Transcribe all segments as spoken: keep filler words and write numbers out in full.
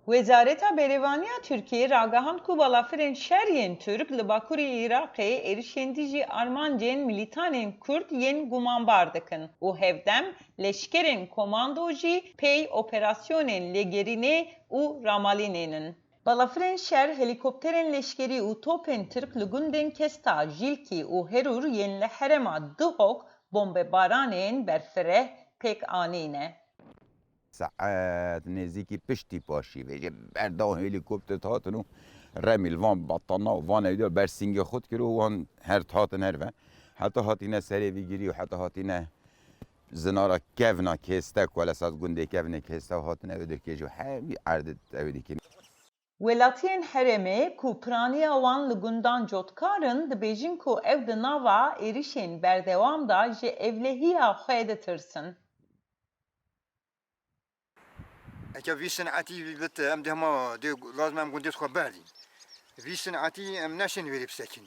Wezareta Berevaniya Tirkiyê ragihand ku balafirên şer yên Tirk li bakurê Iraqê êrişên dijî armancên milîtanên Kurd yên gumanbar dikin û hevdem leşkerên komando jî pey operasyonên lêgerînê û ramalînê nin. Balafirên şer, helîkopterên leşkerî û topên Tirk li gundên Kesta, Jîlkî û Herûr yên li herêma Duhok bombebaranên berfireh pêk anîne. Saet nêzîkî piştî paşî vê ji ber da helîkopter hatin û remî li van batana û van ewda ber sîngê xwe dikir û wan her hatin her ve. Heta hatîne serê vî girî û heta hatîne zinara kevna kêste ku li ser gundê kevnê kêste hatine ew dirkê ji hemî erdê ew dikir. Welatiyên herêmê ku piraniya wan li gundan cotkar in, dibêjin ku ew di nava êrişên berdewam de ji ewlehiya xwe ditirsin. Eke vî sinetî bit, em dê hema dê lazim em gundê xwe berdîn. Vî sinetî em neşên wêrî bisekîn.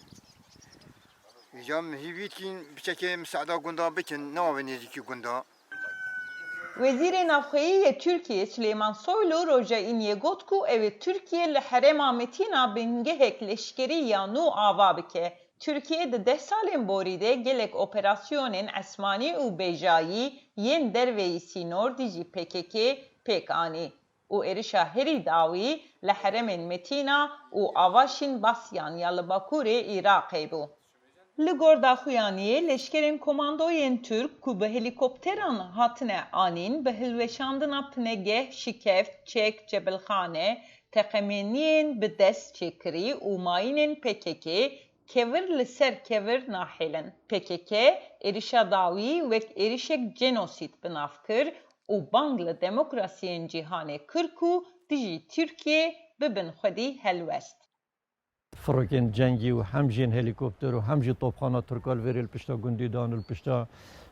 Îca em hîvî dikîn biçekê misada gunda bikin, newa vê nêzîkî gunda. Wezîrê Navxweyî yê Tirkiyê Silêman Soylu roja Îniyê got ku ew ê Tirkiye li herêma Metîna bingehek leşkerî ya nû ava bike. Tirkiye di deh salên borî de gelek operasyonên esmanî û bêjayî yên derveyî sînor dijî P K K pêk anî û êrişa herî dawî li herêmên Metîna û Avaşîn Basyan ya li bakurê Iraqê bû. Li gor daxuyaniyê, leşkerên komandoyên Tirk ku bi helîkopteran hatine anîn, bi hilweşandina pinegeh, şikeft, çek, cebilxane, teqemeniyên bi dest çêkirî û mayînên P K K kevir li ser kevir nahêlin. P K K êrişa dawî wek êrişek cenosîd bi nav kir û bang li demokrasiyên cîhanê kir ku dijî Tirkiyê bibin xwedî helwest. Firokên cengî û hem jî yên helîkopter û hem jî topxana Tirka li vêrê li pişta gundî dan û li pişta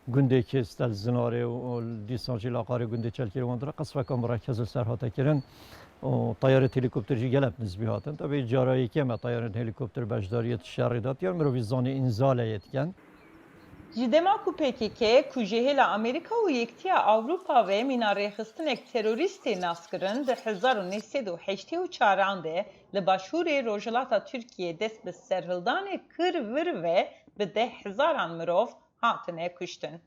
gundê Kêstel Zinarê û dîsan jî li aqarê gundê Çelkêrê wan dire qesfeka mirekez li ser hate kirin û teyarên helîkopter jî gelek nizmî hatin. Tabî cara yekê me teyarên helîkopter beşdariyê di şerê de diyan mirovî zanî înzaleyê dikin. Ji dema ku P K K ku ji hêla Amerîka û Yektiya Ewropa ve mîna rêxistinek terorîstê nas kirin, di hezar û neh sed û heştê û çaran de li başûrê rojhilata Tirkiyê dest bi serhildanê kir vir ve bi deh hezaran mirov hatine kuştin.